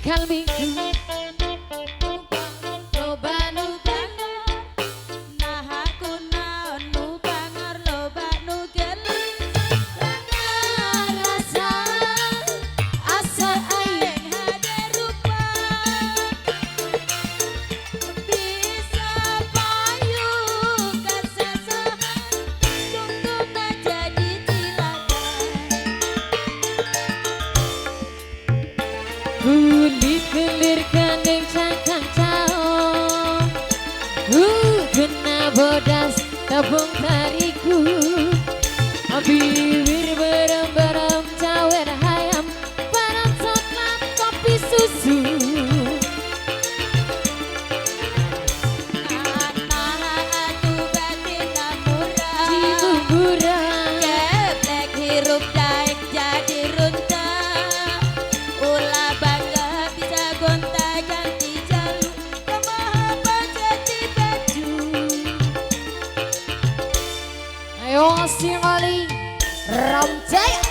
Ugal minggu. Loba nu bangor, nah aku naon nu bangor loba nu geulis. Rasa asa aing Aing hade rupa bisa payu kasasahan tungtungna jadi cilaka. Kulit kelir kening cangkang caong, kena bodas tepung tarigu, bibir berem-berem cawer hayam, paran coklat kopi susu. Nah atuh batinna murah, Cibubura. Geblek hirup daek jadi runtah. Ulah bangga bisa gonta ganti jalu, kumaha jadi baju. Ayo sing oli Ramjaya.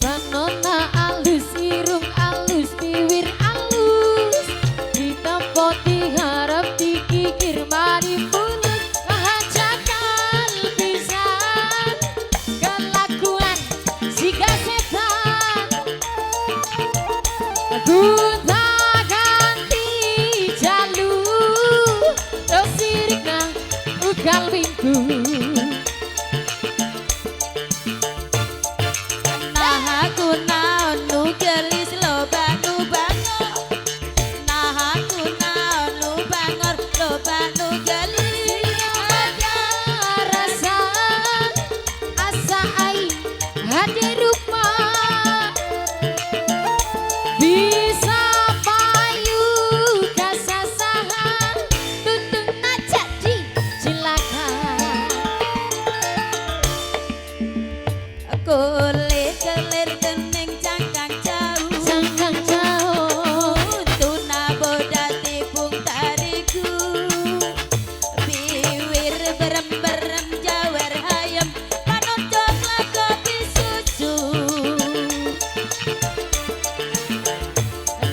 Panona alus, irung alus, bibir alus, ditempo diharap dikikir mari mulut. Kahajakal pisan kelakuan siga setan, gonta ganti jalu terus sirikna ugal minggu. Nah aku naon nu geulis loba nu bangor, nah aku naon nu bangor loba nu geulis. Ada rasa asa aing hade rupa bisa payu kasasahan tutungna jadi cilaka. Kulit kelir kening cangkang jauh, Cangkang jauh. Untuna bodas tipung tarigu, biwir berem-berem jawer hayam, panon coklat kopi susu.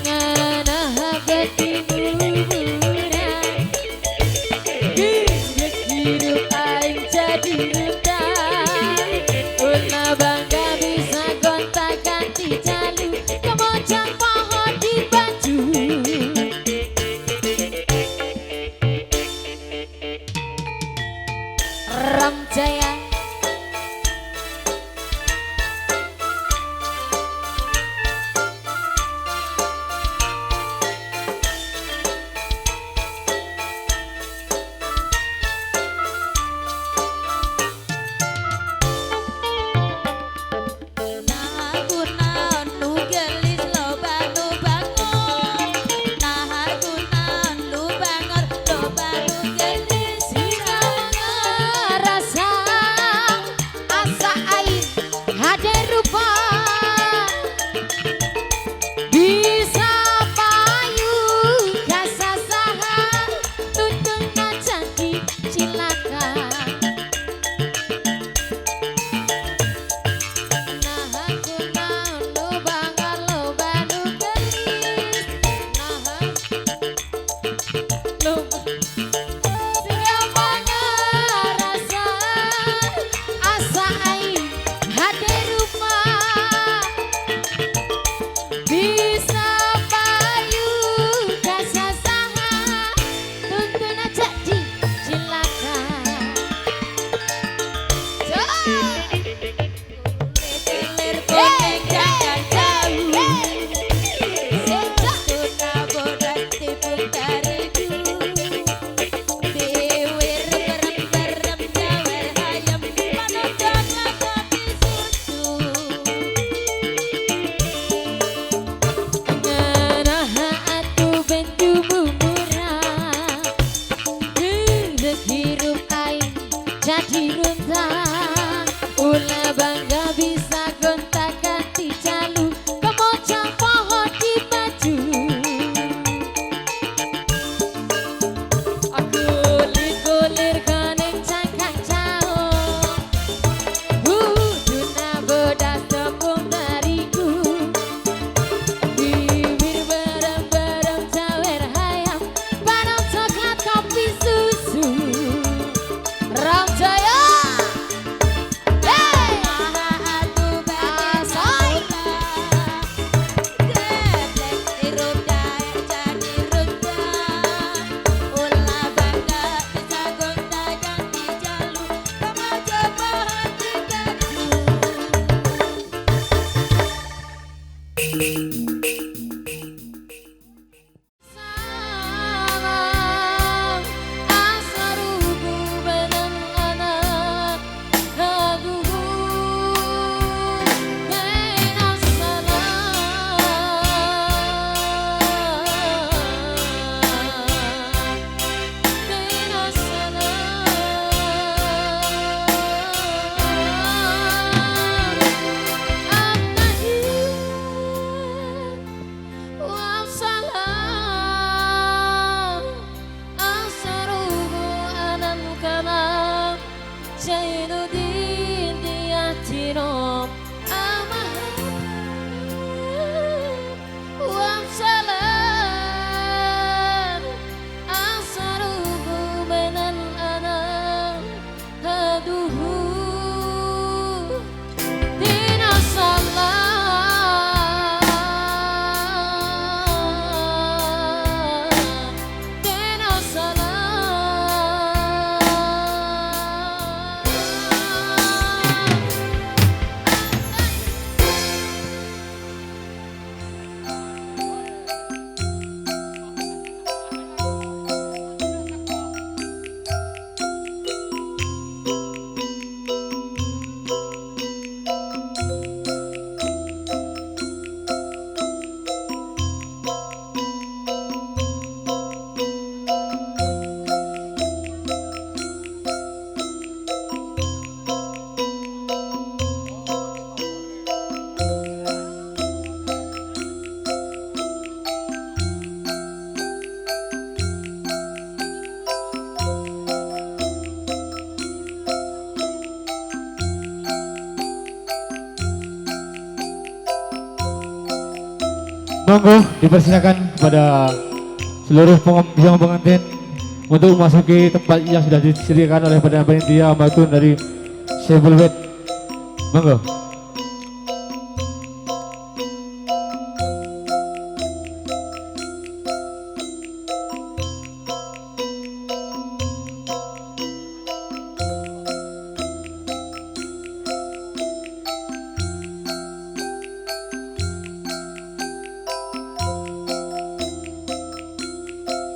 Nganah beti murah, geus hirup aing jadi runtah. Ulah bangga bisa gonta ganti. Monggo dipersilakan kepada seluruh yang pengantin untuk memasuki tempat yang sudah disediakan oleh panitia maupun dari Sebelwet. Monggo.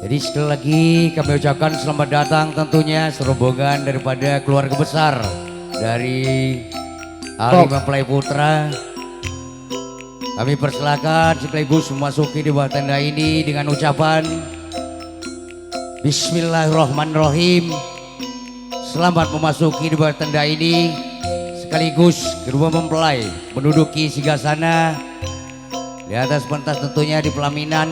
Jadi sekali lagi kami ucapkan selamat datang tentunya serombongan daripada keluarga besar dari ahli mempelai putra. Kami persilakan sekaligus memasuki di bawah tenda ini dengan ucapan Bismillahirrahmanirrahim. Selamat memasuki di bawah tenda ini sekaligus kedua mempelai menduduki singgasana di atas pentas tentunya di pelaminan.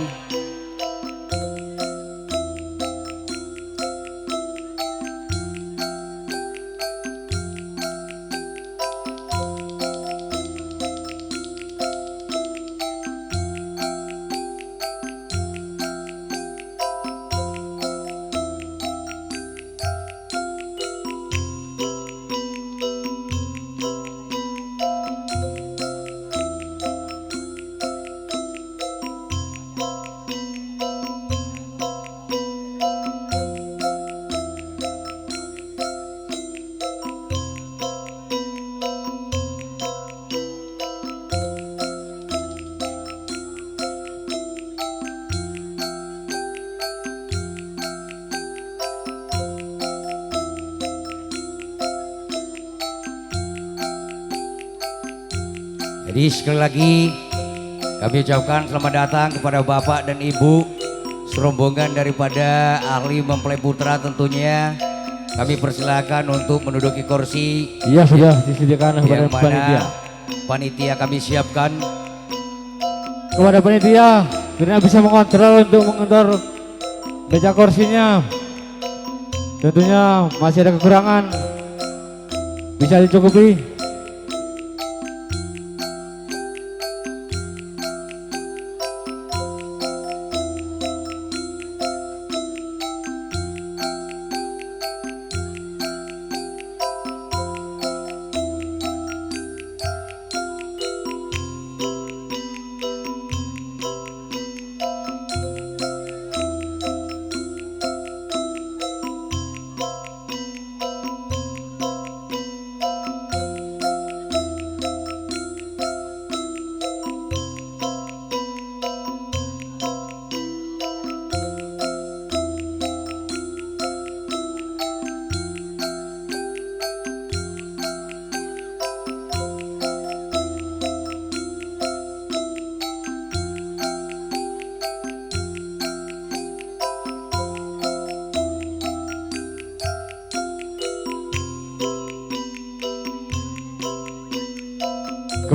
Jadi sekali lagi kami ucapkan selamat datang kepada Bapak dan Ibu serombongan daripada ahli mempelai putra tentunya. Kami persilakan untuk menduduki kursi. Iya, sudah disediakan kepada panitia. Panitia kami siapkan. Kepada panitia, kiranya bisa mengontrol untuk mengontrol meja kursinya. Tentunya masih ada kekurangan, bisa dicukupi.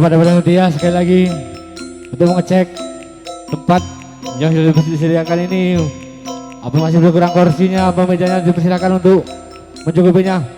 Kepada panitia sekali lagi untuk mengecek tempat yang sudah disediakan ini, apa masih berkurang kursinya, apa mejanya, dipersilakan untuk mencukupinya.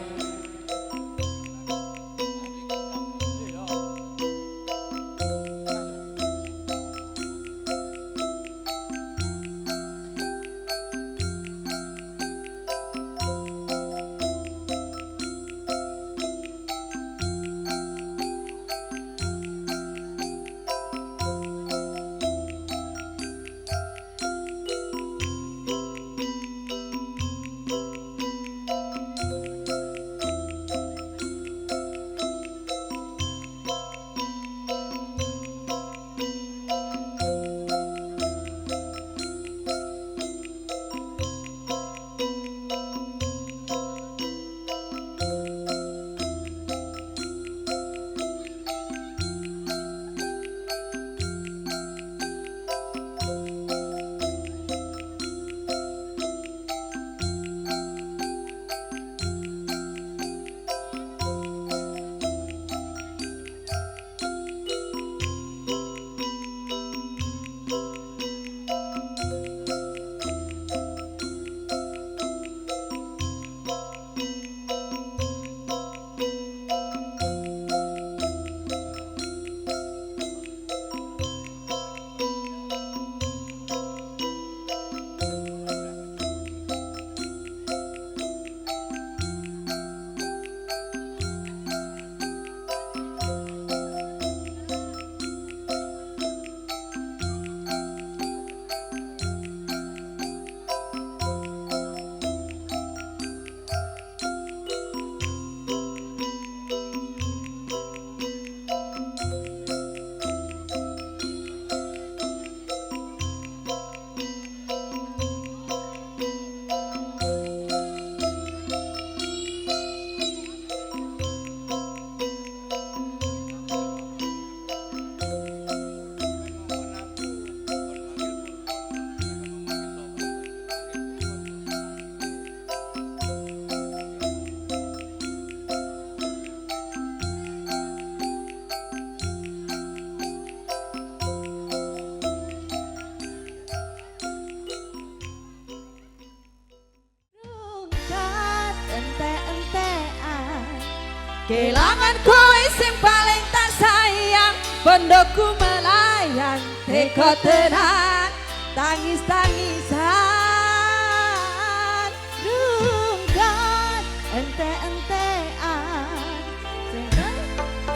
Kelangan kowe sing paling tak sayang, bondoku melayang, teko tenan, tangis-tangisan. Rungkat ente-entean,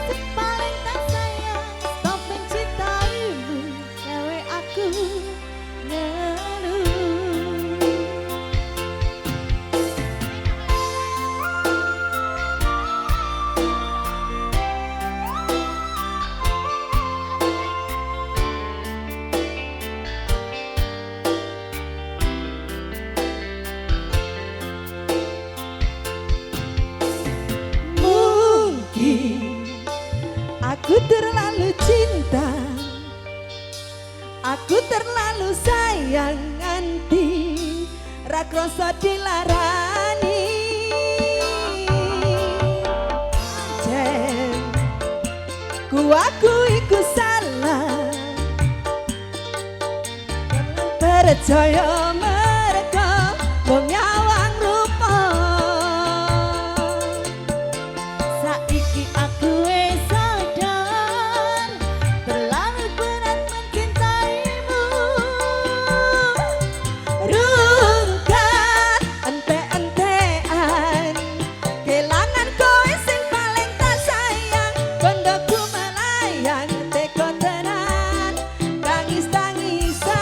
sing paling tak sayang, stop mencintaimu, gawe aku ngeluh. Aku terlalu cinta, aku terlalu sayang, nganti ra kroso dilarani. Jen, ku aku iku salah, percaya mereka wong nyawang rupa. Saiki aku wis sadar, terlalu berat mencintaimu. Rungkat ente-entean, kelangan kowe sing paling tak sayang, bondoku melayang, teko tenan, tangis-tangisan.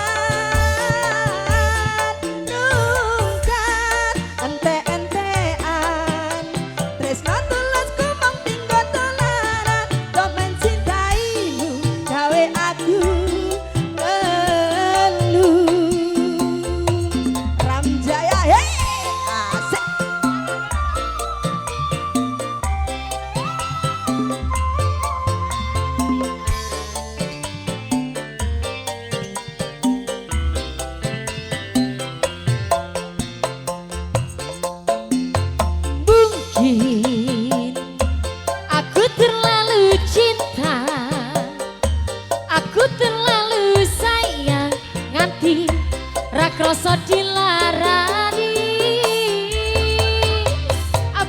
Kroso dilarani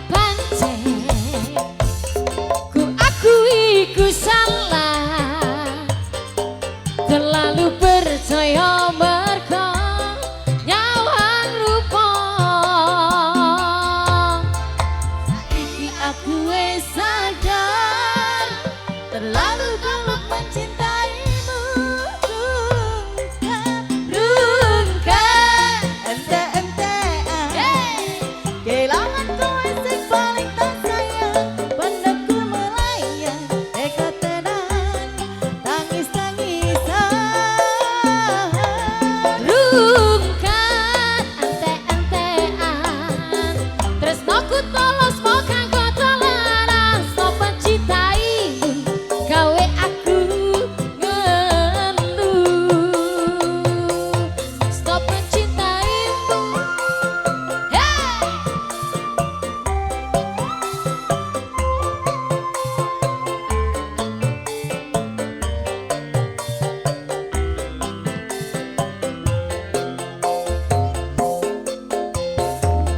pancen ku aku iku salah terlalu percaya mergo nyawang rupa. Saiki aku wis sadar terlalu goblok mencintaimu. Rungkat ente-entean kehilangan kowe sing paling tak sayang. Pendekku melayang eko tenan tangis-tangisan. Rungkat ente-entean tresnoku tolos mau kanggo dolanan. Stop mencintaimu gawe aku ngeluh. Stop mencintaimu. Hey!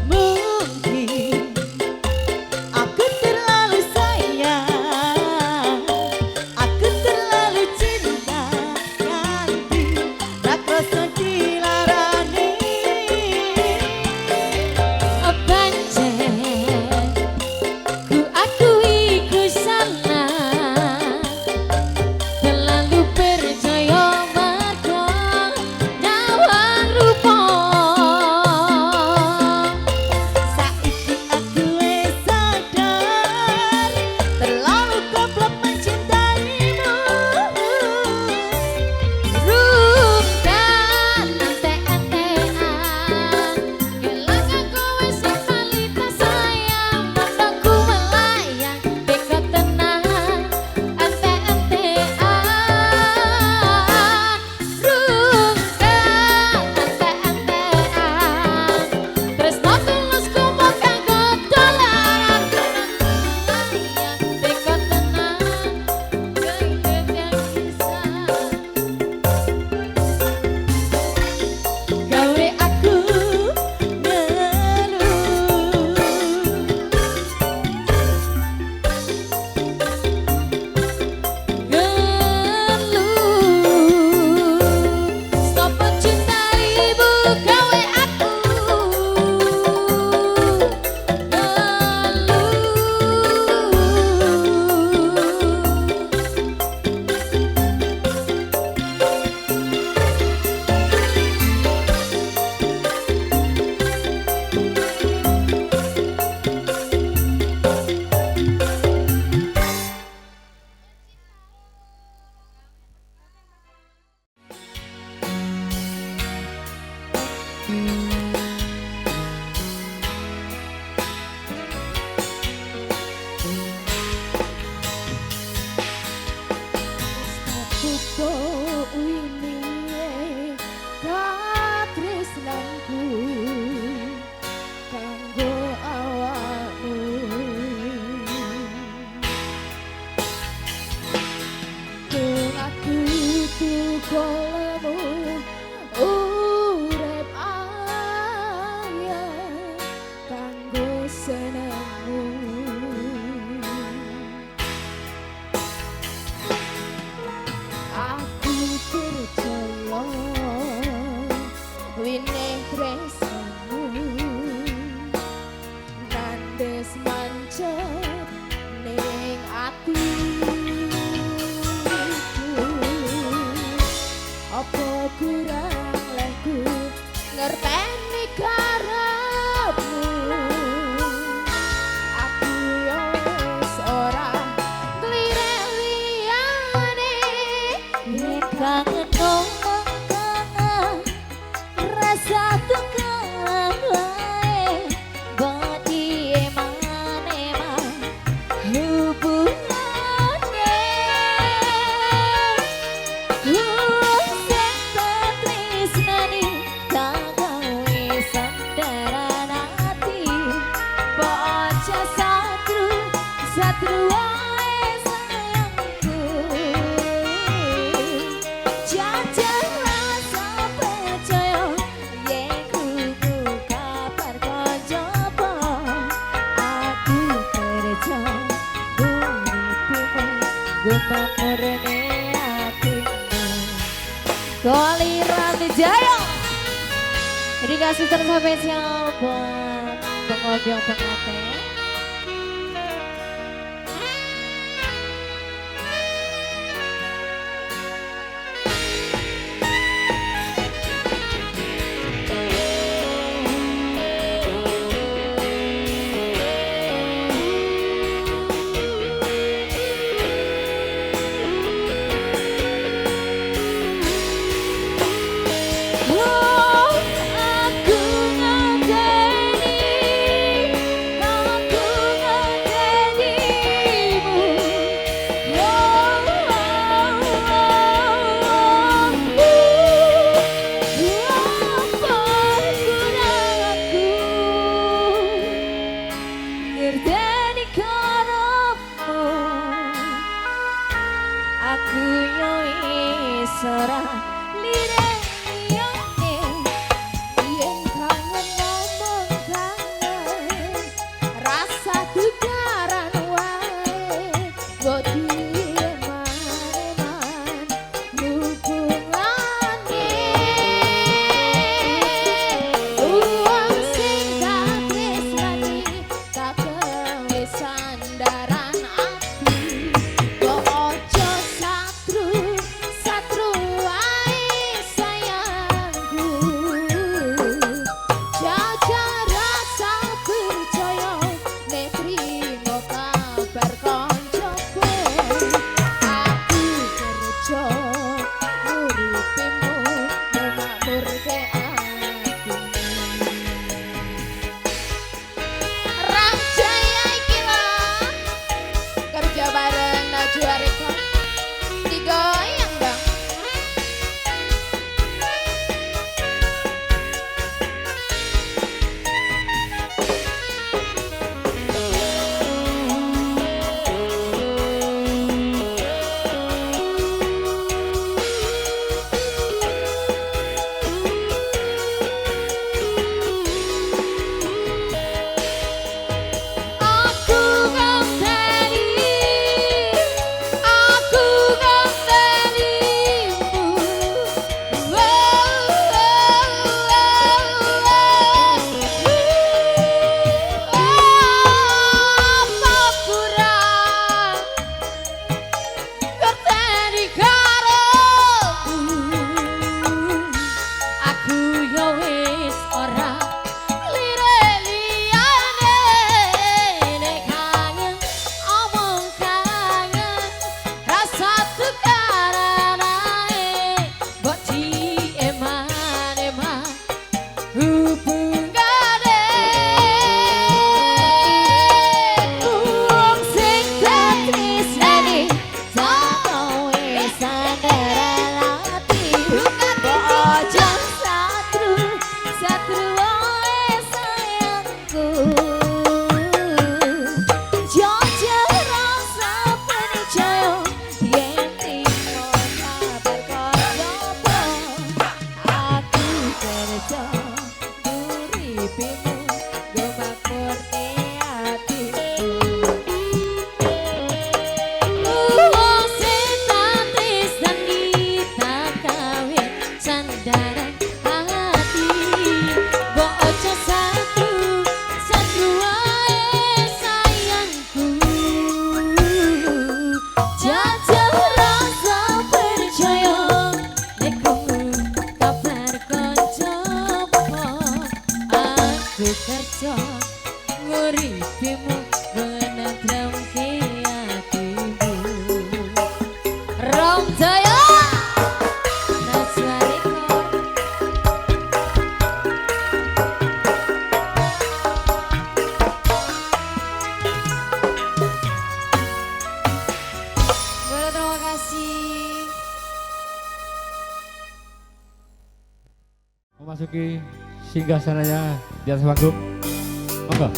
Mungkin aku terlalu sayang, aku terlalu cinta nganti tak rasa dilarani. Pancen ku aku iku salah terlalu percaya mergo nyawang rupa. Saiki aku wis sadar terlalu goblok mencintaimu. Rungkat ente-entean kelangan kowe sing paling tak sayang. Mataku melayang beko tenan ente-entean. Rungkat ente-entean tresno tulus kumo kanggo dolanan. Melayang beko tenan kegegesisan Gawe aku ngeluh. Ngeluh. Stop mencintaimu gawe aku ngeluh. Katresnanku kanggo awakmu. Tung aku tukolemu urip ayah kanggo senengmu. Aku percaya winih tresnamu nandes mancep ning atiku. Apa kurang lehku ngerteni karepmu? Aku yo wis ora nglirek liyane. Yen kangen ngomong kangen rasa tukang wae bodi eman-eman hubungane. Sing tresnani tak gawe sandaran ati. Bocah satru satru wae sayangku. makmurne atimu. Koliran Jaya. Jadi kasih terspesial buat pengobyong pengantin. Memasuki singgasananya di atas panggung. Monggo.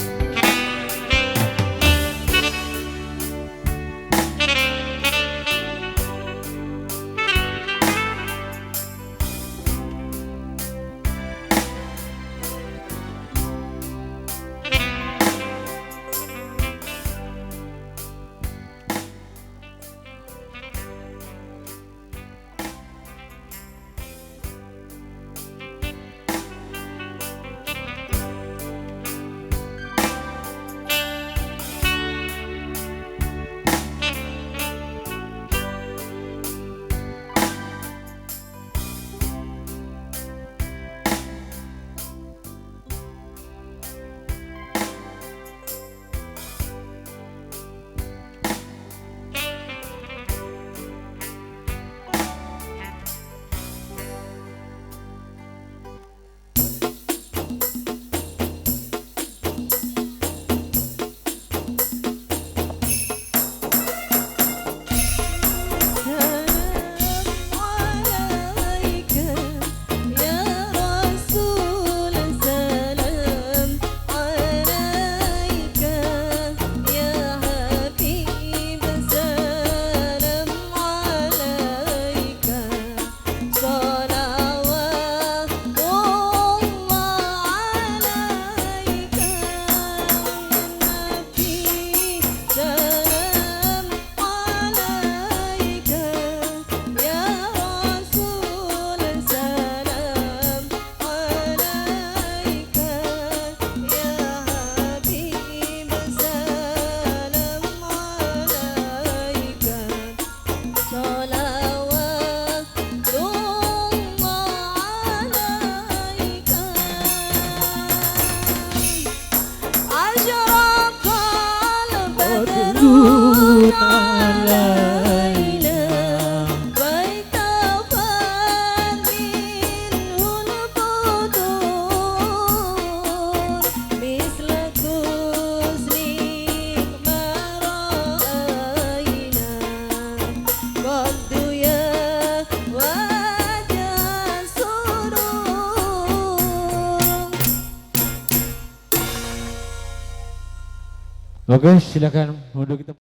علينا واكتفى منه البدور مثل حسنك ما رأينا قد يا وجه السرور. Oke, silakan mundur kita.